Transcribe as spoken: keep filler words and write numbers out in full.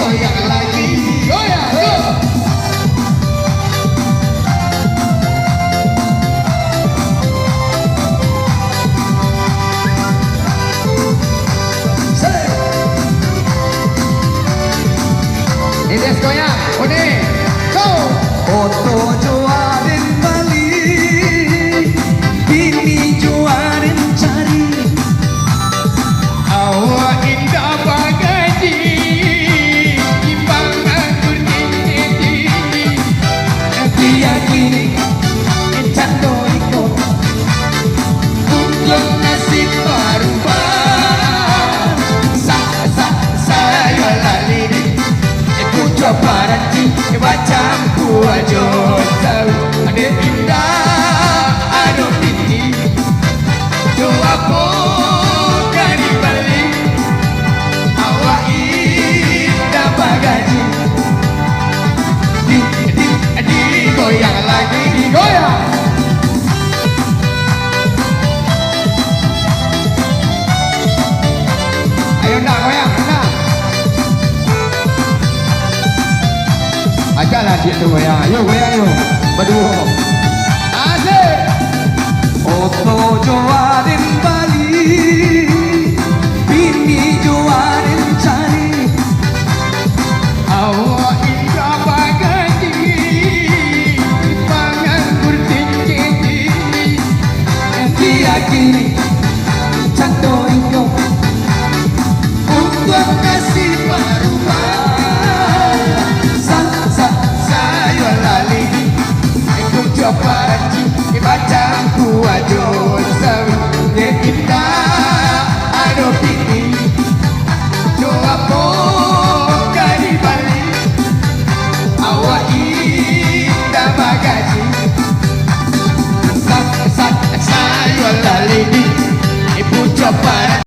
Goyang lagi, goyang, go. Say. Ides goyang, kuning, go. Oto jo aden bali, bini jo aden cari. Awak indak bagaji, timbang anggur tinggi-tinggi. Biak kini, cando iko, untuak nasib barubah. Sa, sa, sayualah lidi, kucuak paranti, bacampua jo tahu. Ado indak, ado pitih. Jo apo ka dibali, awak indak bagaji. Di, di, digoyang lagi, digoyang. Ayo, nak, goyang, nak. Ajaklah adik tu goyang. Ayo, goyang, ayo. Baduo. Asik. Oto jo aden bali, bini jo aden cari. Awak indak bagaji, panganggur tinggi-tinggi. Diakini